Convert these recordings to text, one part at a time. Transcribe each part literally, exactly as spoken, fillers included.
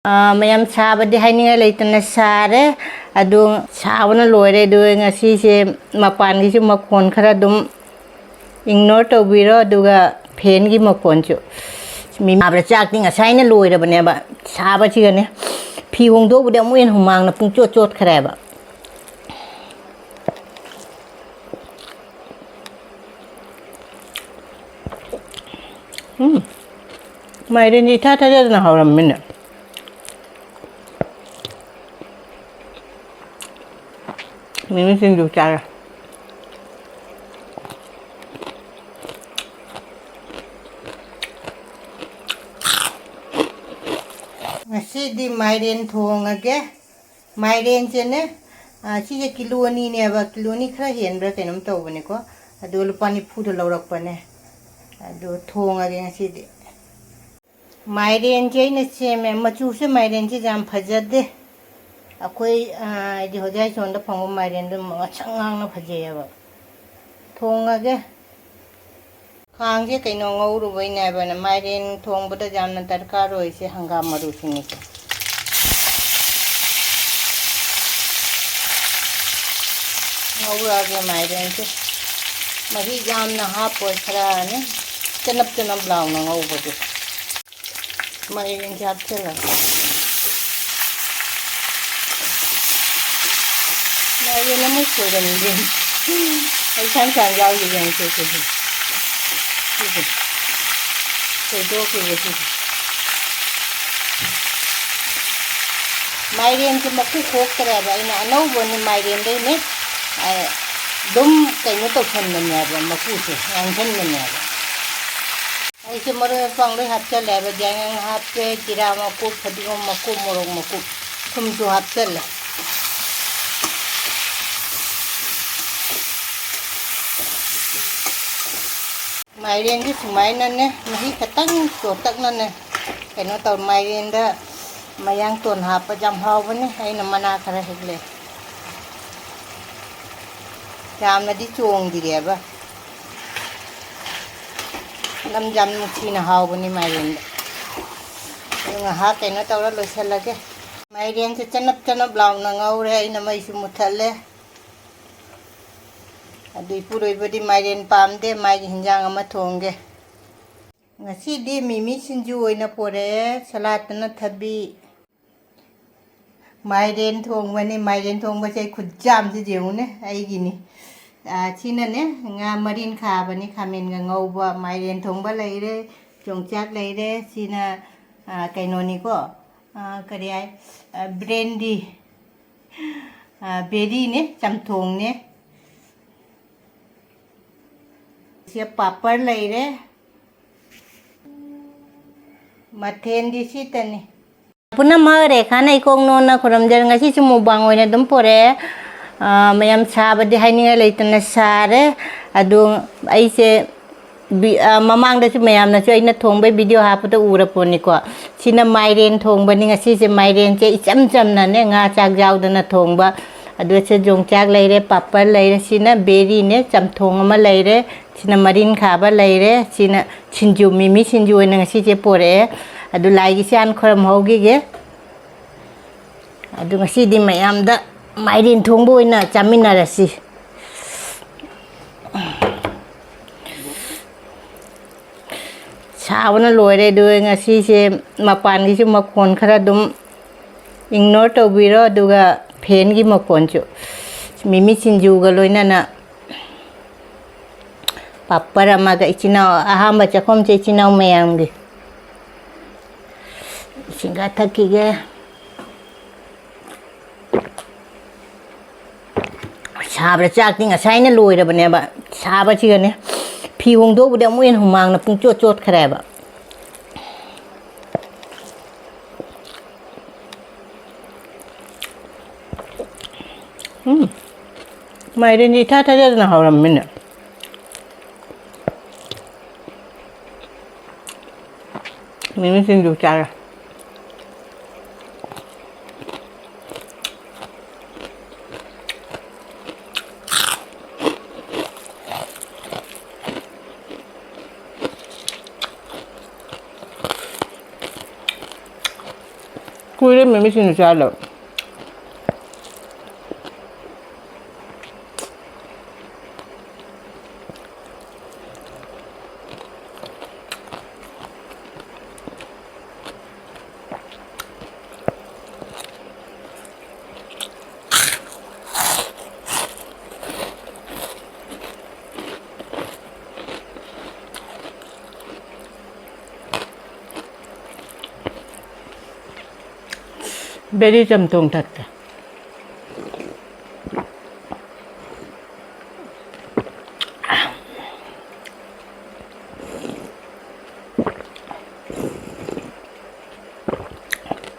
ꯑꯥ, ꯃꯌꯥꯝ ꯁꯥꯕꯗꯤ ꯍꯥꯏꯅꯤꯡꯉꯥꯏ ꯂꯩꯇꯅ ꯁꯥꯔꯦ꯫ ꯑꯗꯨ ꯁꯥꯕꯅ ꯂꯣꯏꯔꯦ꯫ ꯑꯗꯨꯒ ꯉꯁꯤꯁꯦ ꯃꯄꯥꯟꯒꯤꯁꯨ ꯃꯈꯣꯟ ꯈꯔ ꯑꯗꯨꯝ ignore ꯇꯧꯕꯤꯔꯣ꯫ ꯑꯗꯨꯒ fan ꯒꯤ ꯃꯈꯣꯟꯁꯨ꯫ ꯃꯤ ꯃꯥꯕ꯭ꯔꯥ ꯆꯥꯛꯇꯤ ꯉꯁꯥꯏꯅ ꯂꯣꯏꯔꯕꯅꯦꯕ꯫ ꯁꯥꯕꯁꯤꯒꯅꯦ꯫ ꯐꯤ ꯍꯣꯡꯗꯣꯛꯎꯕꯗ ꯑꯃꯨꯛ ꯍꯦꯟꯅ ꯍꯨꯃꯥꯡꯅ ꯄꯨꯡꯆꯣꯠ ꯆꯣꯠꯈ꯭ꯔꯦꯕ꯫ ꯎꯝ꯫ ꯃꯥꯏꯔꯦꯟꯁꯦ ꯏꯊꯥ ꯊꯥꯖꯗꯅ ꯍꯥꯎꯔꯝꯃꯤꯅꯦ꯫ ꯃꯤꯃꯤ ꯁꯤꯡꯖꯨ ꯆꯥꯔꯦ꯫ ꯉꯁꯤꯗꯤ ꯃꯥꯏꯔꯦꯟ ꯊꯣꯡꯉꯒꯦ꯫ ꯃꯥꯏꯔꯦꯟꯁꯦꯅꯦ, ꯑ, ꯁꯤꯁꯦ ꯀꯤꯂꯣ ꯑꯅꯤꯅꯦꯕ, ꯀꯤꯂꯣ ꯑꯅꯤ ꯈꯔ ꯍꯦꯟꯕ꯭ꯔꯥ ꯀꯩꯅꯣꯝ ꯇꯧꯕꯅꯤꯀꯣ꯫ ꯑꯗꯣ ꯂꯨꯄꯥ ꯅꯤꯐꯨꯗ ꯂꯧꯔꯛꯄꯅꯦ꯫ ꯑꯗꯣ ꯊꯣꯡꯉꯒꯦ ꯉꯁꯤꯗꯤ꯫ ꯃꯥꯏꯔꯦꯟꯁꯦ ꯑꯩꯅ ꯁꯦꯝꯃꯦ, ꯃꯆꯨꯁꯦ ꯃꯥꯏꯔꯦꯟꯁꯦ ꯌꯥꯝ ꯐꯖꯗꯦ꯫ ꯑꯩꯈꯣꯏ, ꯑ, ꯍꯥꯏꯗꯤ ꯍꯧꯖꯤꯛ ꯑꯥꯏꯁꯣꯟꯗ ꯐꯪꯕ ꯃꯥꯏꯔꯦꯟꯗꯣ ꯉꯁꯪ ꯉꯥꯡꯅ ꯐꯖꯩꯌꯦꯕ꯫ ꯊꯣꯡꯉꯒꯦ꯫ ꯈꯥꯡꯁꯦ ꯀꯩꯅꯣ ꯉꯧꯔꯨꯕꯩꯅꯦꯕ, ꯃꯥꯏꯔꯦꯟ ꯊꯣꯡꯕꯗ ꯌꯥꯝꯅ ꯗꯔꯀꯥꯔ ꯑꯣꯏꯁꯦ ꯍꯪꯒꯥꯝ ꯃꯔꯨꯁꯤꯡꯅꯤꯁꯦ꯫ ꯉꯧꯔꯛꯑꯒꯦ ꯃꯥꯏꯔꯦꯟꯁꯦ꯫ ꯃꯍꯤ ꯌꯥꯝꯅ ꯍꯥꯞꯄꯣꯏ, ꯈꯔꯅꯦ ꯆꯅꯞ ꯆꯅꯞ ꯂꯥꯎꯅ ꯉꯧꯕꯗꯨ꯫ ꯃꯥꯏꯔꯦꯟꯁꯦ ꯍꯥꯞꯆꯤꯜꯂꯒ꯫ ꯃꯥꯏꯔꯦꯟ ꯑꯃ ꯁꯣꯏꯔꯝꯗꯦ꯫ ꯑꯩ ꯁꯥꯡ ꯁꯥꯡ ꯌꯥꯎꯈꯤꯕꯅꯤ ꯁꯤꯁꯦ꯫ ꯁꯤꯁꯦ꯫ ꯁꯣꯏꯗꯣꯛꯈꯤꯕ ꯁꯤꯁꯦ꯫ ꯃꯥꯏꯔꯦꯟꯁꯦ ꯃꯀꯨ ꯈꯣꯛꯇ꯭ꯔꯦꯕ, ꯑꯩꯅ ꯑꯅꯧꯕꯅꯤ ꯃꯥꯏꯔꯦꯟꯗꯩꯅꯦ꯫ ꯑ, ꯑꯗꯨꯝ ꯀꯩꯅꯣ ꯇꯧꯁꯟꯕꯅꯦꯕ, ꯃꯀꯨꯁꯦ ꯉꯥꯡꯁꯟꯕꯅꯦꯕ꯫ ꯑꯩꯁꯦ ꯃꯔꯣꯏ ꯃꯄꯥꯡ ꯂꯣꯏ ꯍꯥꯞꯆꯜꯂꯦꯕ, ꯌꯥꯏꯉꯪ ꯍꯥꯞꯄꯦ, ꯖꯤꯔꯥ ꯃꯀꯨꯞ, ꯐꯗꯤꯒꯣꯝ ꯃꯀꯨꯞ, ꯃꯣꯔꯣꯛ ꯃꯀꯨꯞ, ꯊꯨꯝꯁꯨ ꯍꯥꯞꯆꯜꯂꯦ꯫ ꯃꯥꯏꯔꯦꯟꯁꯦ ꯁꯨꯃꯥꯏꯅꯅꯦ, ꯃꯍꯤ ꯈꯤꯇꯪ ꯆꯣꯠꯇꯛꯅꯅꯦ, ꯀꯩꯅꯣ ꯇꯧ, ꯃꯥꯏꯔꯦꯟꯗ ꯃꯌꯥꯡꯇꯣꯟ ꯍꯥꯞꯄ ꯌꯥꯝ ꯍꯥꯎꯕꯅꯦ꯫ ꯑꯩꯅ ꯃꯅꯥ ꯈꯔ ꯍꯦꯛꯂꯦ꯫ ꯌꯥꯝꯅꯗꯤ ꯆꯣꯡꯗ꯭ꯔꯦꯕ꯫ ꯃꯅꯝ ꯌꯥꯝ ꯅꯨꯡꯁꯤꯅ ꯍꯥꯎꯕꯅꯤ ꯃꯥꯏꯔꯦꯟꯗ꯫ ꯑꯗꯨ ꯉꯥꯏꯍꯥꯛ ꯀꯩꯅꯣ ꯇꯧꯔ ꯂꯣꯏꯁꯤꯜꯂꯒꯦ꯫ ꯃꯥꯏꯔꯦꯟꯁꯦ ꯆꯅꯞ ꯆꯅꯞ ꯂꯥꯎꯅ ꯉꯧꯔꯦ, ꯑꯩꯅ ꯃꯩꯁꯨ ꯃꯨꯠꯊꯠꯂꯦ꯫ ꯑꯗꯨ ꯏꯄꯨꯔꯣꯏꯕꯗꯤ ꯃꯥꯏꯔꯦꯟ ꯄꯥꯝꯗꯦ, ꯃꯥꯒꯤ ꯍꯤꯟꯖꯥꯡ ꯑꯃ ꯊꯣꯡꯒꯦ꯫ ꯉꯁꯤꯗꯤ ꯃꯤꯃꯤ ꯁꯤꯡꯖꯨ ꯑꯣꯏꯅ ꯄꯣꯔꯛꯑꯦ, ꯁꯂꯥꯠꯇꯅ ꯊꯕꯤ꯫ ꯃꯥꯏꯔꯦꯟ ꯊꯣꯡꯕꯅꯤ꯫ ꯃꯥꯏꯔꯦꯟ ꯊꯣꯡꯕꯁꯦ ꯑꯩ ꯈꯨꯠ ꯆꯥꯝꯁꯦ ꯌꯦꯡꯉꯨꯅꯦ, ꯑꯩꯒꯤꯅꯤ꯫ ꯑꯥ, ꯁꯤꯅꯅꯦ, ꯉꯥ ꯃꯔꯤꯟ ꯈꯥꯕꯅꯤ, ꯈꯥꯃꯦꯟꯒ ꯉꯧꯕ, ꯃꯥꯏꯔꯦꯟ ꯊꯣꯡꯕ ꯂꯩꯔꯦ, ꯌꯣꯡꯆꯥꯛ ꯂꯩꯔꯦ꯫ ꯁꯤꯅ, ꯑꯥ, ꯀꯩꯅꯣꯅꯤꯀꯣ, ꯑꯥ, ꯀꯔꯤ ꯍꯥꯏ, ꯑꯥ, ꯕ꯭ꯔꯦꯟꯗꯤ, ꯑꯥ, ꯕꯦꯔꯤꯅꯦ, ꯆꯝꯊꯣꯡꯅꯦ꯫ ꯁꯤꯗ ꯄꯥꯄꯔ ꯂꯩꯔꯦ꯫ ꯃꯊꯦꯜꯗꯤ ꯁꯤꯇꯅꯤ꯫ ꯄꯨꯝꯅꯃꯛ ꯔꯦꯈꯥꯅ ꯏꯀꯣꯛ ꯅꯣꯟꯅ ꯈꯨꯔꯨꯝꯖꯔꯤ꯫ ꯉꯁꯤꯁꯨ ꯃꯨꯛꯕꯥꯡ ꯑꯣꯏꯅ ꯑꯗꯨꯝ ꯄꯨꯔꯛꯑꯦ꯫ ꯑꯥ, ꯃꯌꯥꯝ ꯁꯥꯕꯗꯤ ꯍꯥꯏꯅꯤꯡꯉꯥꯏ ꯂꯩꯇꯅ ꯁꯥꯔꯦ꯫ ꯑꯗꯨ ꯑꯩꯁꯦ ꯕꯤ-, ꯑꯥ, ꯃꯃꯥꯡꯗꯁꯨ ꯃꯌꯥꯝꯅꯁꯨ ꯑꯩꯅ ꯊꯣꯡꯕꯩ ꯚꯤꯗꯤꯑꯣ ꯍꯥꯞꯄꯗ ꯎꯔ ꯄꯣꯠꯅꯤꯀꯣ꯫ ꯁꯤꯅ ꯃꯥꯏꯔꯦꯟ ꯊꯣꯡꯕꯅꯤ꯫ ꯉꯁꯤꯁꯦ ꯃꯥꯏꯔꯦꯟꯁꯦ ꯏꯆꯝ ꯆꯝꯅꯅꯦ, ꯉꯥ ꯆꯥꯛ ꯌꯥꯎꯗꯅ ꯊꯣꯡꯕ꯫ ꯑꯗꯨ ꯁꯤ ꯌꯣꯡꯆꯥꯛ ꯂꯩꯔꯦ, ꯄꯥꯄꯔ ꯂꯩꯔꯦ, ꯁꯤꯅ ꯕꯦꯔꯤꯅꯦ, ꯆꯝꯊꯣꯡ ꯑꯃ ꯂꯩꯔꯦ, ꯁꯤꯅ ꯃꯔꯤꯟ ꯈꯥꯕ ꯂꯩꯔꯦ, ꯁꯤꯅ ꯁꯤꯡꯖꯨ, ꯃꯤꯃꯤ ꯁꯤꯡꯖꯨ ꯑꯣꯏꯅ ꯉꯁꯤꯁꯦ ꯄꯣꯔꯛꯑꯦ꯫ ꯑꯗꯨ ꯂꯥꯏꯒꯤꯁꯦ ꯍꯥꯟꯅ ꯈꯣꯏꯔꯝꯍꯧꯈꯤꯒꯦ꯫ ꯑꯗꯨ ꯉꯁꯤꯗꯤ ꯃꯌꯥꯝꯗ ꯃꯥꯏꯔꯦꯟ ꯊꯣꯡꯕ ꯑꯣꯏꯅ ꯆꯥꯃꯤꯟꯅꯔꯁꯤ꯫ ꯁꯥꯕꯅ ꯂꯣꯏꯔꯦ꯫ ꯑꯗꯨꯒ ꯉꯁꯤꯁꯦ ꯃꯄꯥꯟꯒꯤꯁꯨ ꯃꯈꯣꯟ ꯈꯔ ꯑꯗꯨꯝ ꯏꯒꯅꯣꯔ ꯇꯧꯕꯤꯔꯣ꯫ ꯑꯗꯨꯒ ꯐꯦꯟꯒꯤ ꯃꯈꯣꯟꯁꯨ, ꯃꯤꯃꯤ ꯁꯤꯡꯖꯨꯒ ꯂꯣꯏꯅꯅ ꯄꯥꯄꯔ ꯑꯃꯒ, ꯏꯆꯤꯟ ꯏꯅꯥꯎ ꯑꯍꯥꯟꯕ ꯆꯥꯛꯈꯨꯝꯁꯦ ꯏꯆꯤꯟ ꯏꯅꯥꯎ ꯃꯌꯥꯝꯒꯤ꯫ ꯏꯁꯤꯡꯒ ꯊꯛꯈꯤꯒꯦ꯫ ꯁꯥꯕꯗ ꯆꯥꯛꯇꯤ ꯉꯁꯥꯏꯅ ꯂꯣꯏꯔꯕꯅꯦꯕ꯫ ꯁꯥꯕꯁꯤꯒꯅꯦ, ꯐꯤ ꯍꯣꯡꯗꯣꯛꯎꯕꯗ ꯑꯃꯨꯛ ꯍꯦꯟꯅ ꯍꯨꯃꯥꯡꯅ ꯄꯨꯡꯆꯣꯠ ꯆꯣꯠꯈ꯭ꯔꯦꯕ꯫ ꯎꯝ, ꯃꯥꯏꯔꯦꯟꯁꯦ ꯏꯊꯥ ꯊꯥꯖꯗꯅ ꯍꯧꯔꯝꯃꯤꯅꯦ꯫ ꯃꯤꯃꯤ ꯁꯤꯡꯖꯨ ꯆꯥꯔꯦ꯫ ꯀꯨꯏꯔꯦ ꯃꯃꯤ ꯁꯤꯡꯖꯨ ꯆꯥꯗꯕ꯫ ꯕꯦꯔꯤ ꯆꯝꯊꯣꯡ ꯊꯛꯀꯦ꯫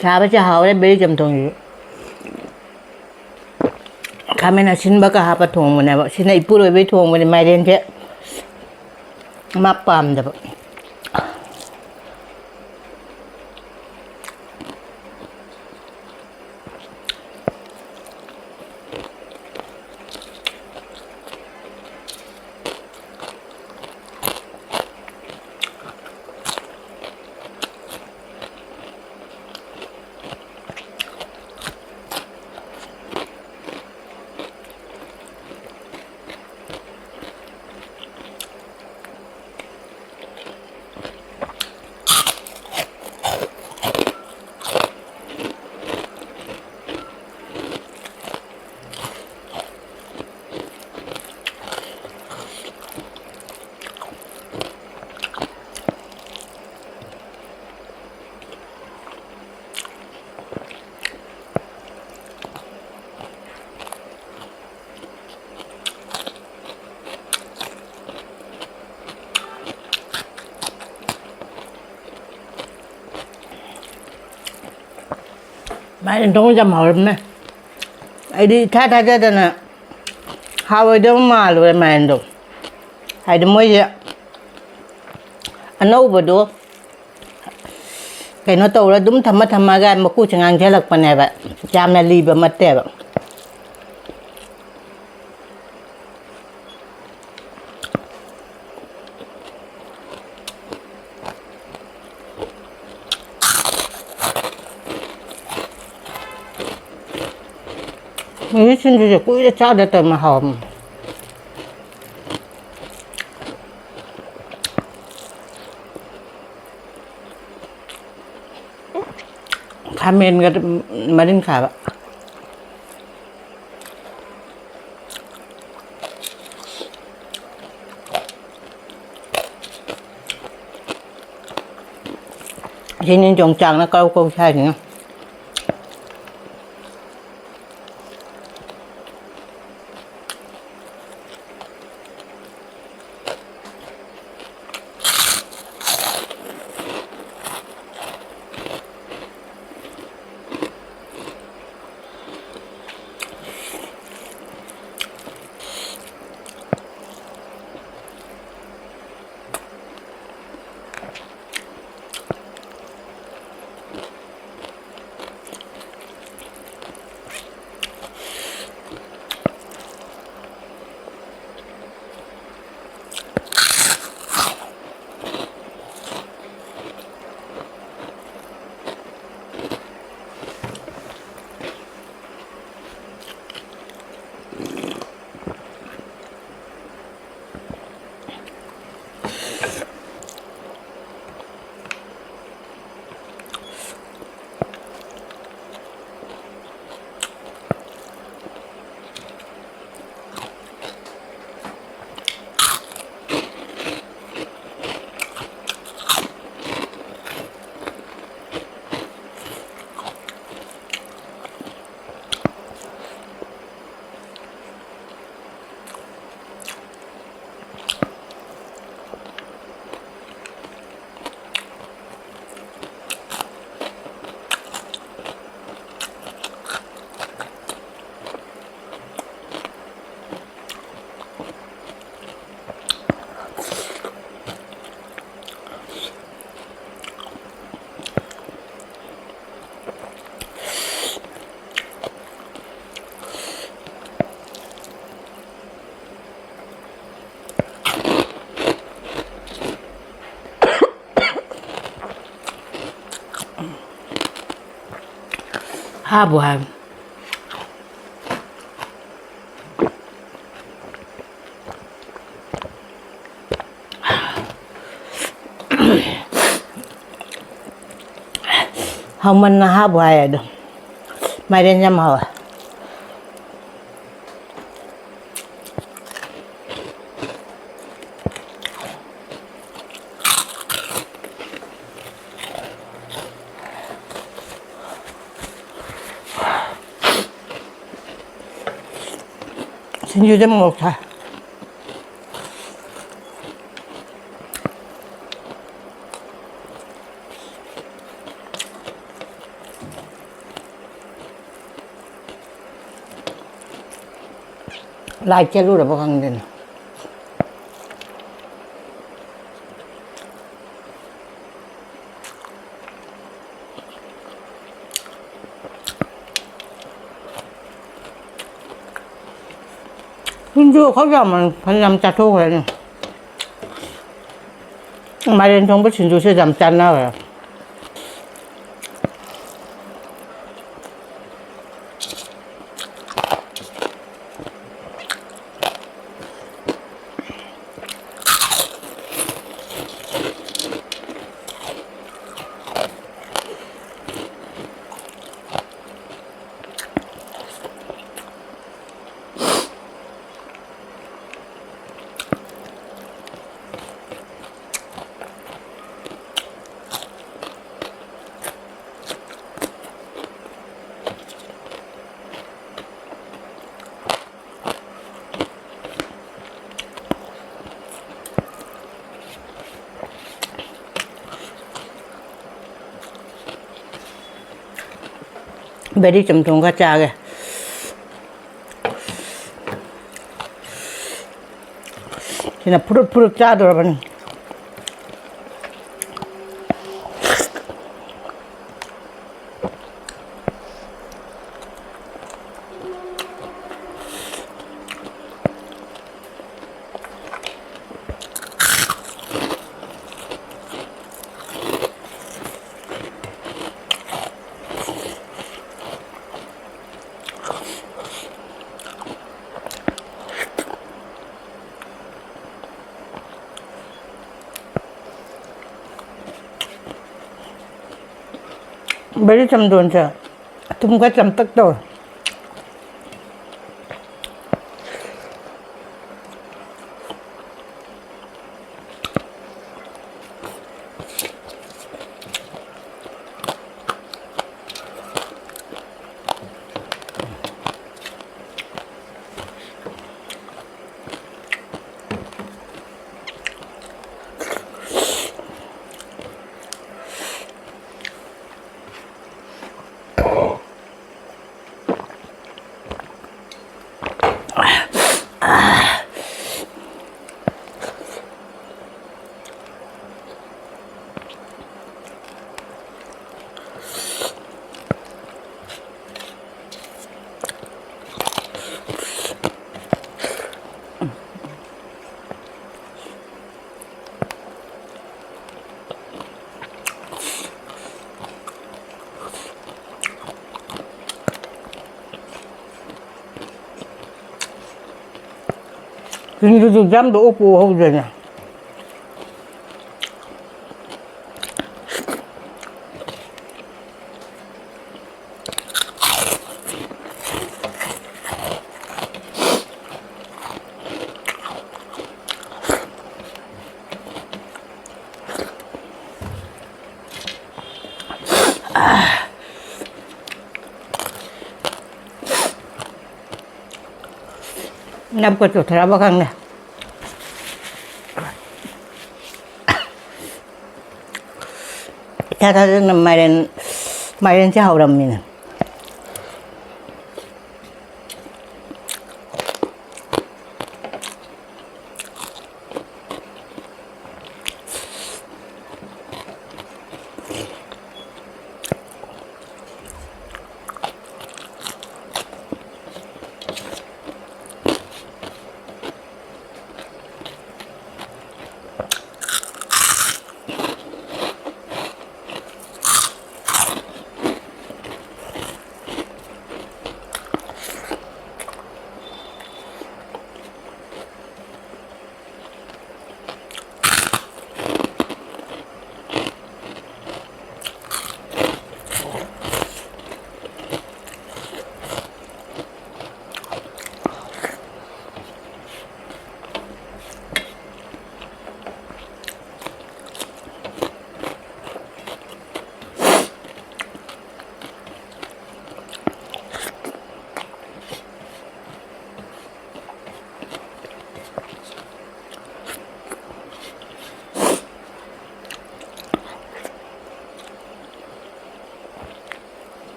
ꯆꯥꯕꯁꯦ ꯍꯥꯎꯔꯦ ꯕꯦꯔꯤ ꯆꯝꯊꯣꯡꯁꯤꯁꯨ꯫ ꯈꯥꯃꯦꯟ ꯑꯁꯤꯟꯕꯒ ꯍꯥꯞꯄ ꯊꯣꯡꯕꯅꯦꯕ꯫ ꯁꯤꯅ ꯏꯄꯨꯔꯣꯏꯕꯩ ꯊꯣꯡꯕꯅꯦ, ꯃꯥꯏꯔꯦꯟꯁꯦ ꯃꯥ ꯄꯥꯝꯗꯕ꯫ ꯃꯥꯏꯔꯦꯟ ꯊꯣꯡꯕ ꯌꯥꯝ ꯍꯥꯎꯔꯝꯃꯦ꯫ ꯑꯩꯗꯤ ꯏꯊꯥ ꯊꯥꯖꯗꯅ ꯍꯥꯎꯔꯣꯏꯗꯕ ꯃꯥꯜꯂꯨꯔꯦ ꯃꯥꯏꯔꯦꯟꯗꯣ꯫ ꯍꯥꯏꯗꯤ ꯃꯣꯏꯁꯦ ꯑꯅꯧꯕꯗꯣ ꯀꯩꯅꯣ ꯇꯧꯔ ꯑꯗꯨꯝ ꯊꯝꯃ ꯊꯝꯃꯒ ꯃꯀꯨꯁꯦ ꯉꯥꯡꯁꯤꯜꯂꯛꯄꯅꯦꯕ꯫ ꯌꯥꯝꯅ ꯂꯤꯕ ꯅꯠꯇꯦꯕ꯫ ꯃꯤꯃꯤ ꯁꯤꯡꯖꯨꯁꯦ ꯀꯨꯏꯔꯦ ꯆꯥꯗ ꯇꯧꯔ ꯍꯥꯎꯕꯅꯤ꯫ ꯈꯥꯃꯦꯟꯒ ꯃꯔꯤꯟ ꯈꯥꯕ꯫ ꯁꯤꯅꯤ ꯌꯣꯡꯆꯥꯛꯅ ꯀꯧ ꯀꯧ ꯁꯥꯏꯁꯤꯅ꯫ ꯍꯥꯕꯨ ꯍꯥꯏꯕ꯫ ꯍꯥꯎꯃꯟꯅ ꯍꯥꯕꯨ ꯍꯥꯏ ꯑꯗꯣ꯫ ꯃꯥꯏꯔꯦꯟ ꯌꯥꯝ ꯍꯥꯎꯋꯦ꯫ ꯁꯤꯡꯖꯨꯁꯦ ꯃꯣꯔꯣꯛ ꯁꯥꯏ꯫ ꯂꯥꯏ ꯆꯦꯜꯂꯨꯔꯕ ꯈꯪꯗꯦꯅꯦ꯫ ꯁꯤꯡꯖꯨ ꯑꯩꯈꯣꯏ ꯌꯥꯝ, ꯐꯅꯌꯥꯝ ꯆꯥꯊꯣꯛꯈ꯭ꯔꯦꯅꯦ꯫ ꯃꯥꯏꯔꯦꯟ ꯊꯣꯡꯕ ꯁꯤꯡꯖꯨꯁꯦ ꯌꯥꯝ ꯆꯥꯟꯅꯈ꯭ꯔꯦ꯫ ꯕꯦꯔꯤ ꯆꯝꯊꯣꯡ ꯈꯔ ꯆꯥꯒꯦ꯫ ꯁꯤꯅ ꯐꯨꯔꯨꯠ ꯐꯨꯔꯨꯠ ꯆꯥꯗꯣꯔꯕꯅꯤ꯫ ꯕꯦꯔꯤ ꯆꯝꯗꯣꯟꯁꯦ ꯊꯨꯝ ꯈꯔ ꯆꯝꯇꯛ ꯇꯧꯋꯦ꯫ ꯁꯤꯡꯖꯨꯗꯨ ꯌꯥꯝꯗ ꯑꯣꯛꯄ ꯍꯧꯗ꯭ꯔꯦꯅꯦ꯫ ꯅꯞꯀ ꯆꯣꯠꯊꯔꯕ ꯈꯪꯗꯦ꯫ ꯏꯊꯥ ꯊꯥꯖꯗꯅ ꯃꯥꯏꯔꯦꯟ, ꯃꯥꯏꯔꯦꯟꯁꯦ ꯍꯥꯎꯔꯝꯃꯤꯅꯦ꯫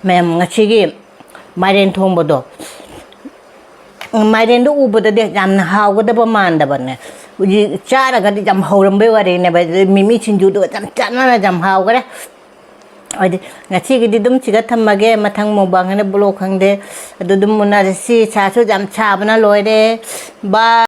ꯃꯌꯥꯝ, ꯉꯁꯤꯒꯤ ꯃꯥꯏꯔꯦꯟ ꯊꯣꯡꯕꯗꯣ, ꯃꯥꯏꯔꯦꯟꯗꯣ ꯎꯕꯗꯗꯤ ꯌꯥꯝꯅ ꯍꯥꯎꯒꯗꯕ ꯃꯥꯟꯗꯕꯅꯦ꯫ ꯍꯧꯖꯤꯛ ꯆꯥꯔꯒꯗꯤ ꯌꯥꯝ ꯍꯧꯔꯝꯕꯩ ꯋꯥꯔꯤꯅꯦꯕ꯫ ꯃꯤꯃꯤ ꯁꯤꯡꯖꯨꯗꯨꯒ ꯌꯥꯝ ꯆꯥꯟꯅꯅ ꯌꯥꯝ ꯍꯥꯎꯈꯔꯦ꯫ ꯍꯥꯏꯗꯤ, ꯉꯁꯤꯒꯤꯗꯤ ꯑꯗꯨꯝ ꯁꯤꯗ ꯊꯝꯃꯒꯦ꯫ ꯃꯊꯪ ꯃꯨꯛꯕꯥꯡ ꯈꯪꯗꯦ, ꯕ꯭ꯂꯣꯛ ꯈꯪꯗꯦ, ꯑꯗꯨ ꯑꯗꯨꯝ ꯎꯅꯔꯁꯤ꯫ ꯁꯥꯁꯨ ꯌꯥꯝ ꯁꯥꯕꯅ ꯂꯣꯏꯔꯦ꯫ ꯕꯥꯏ꯫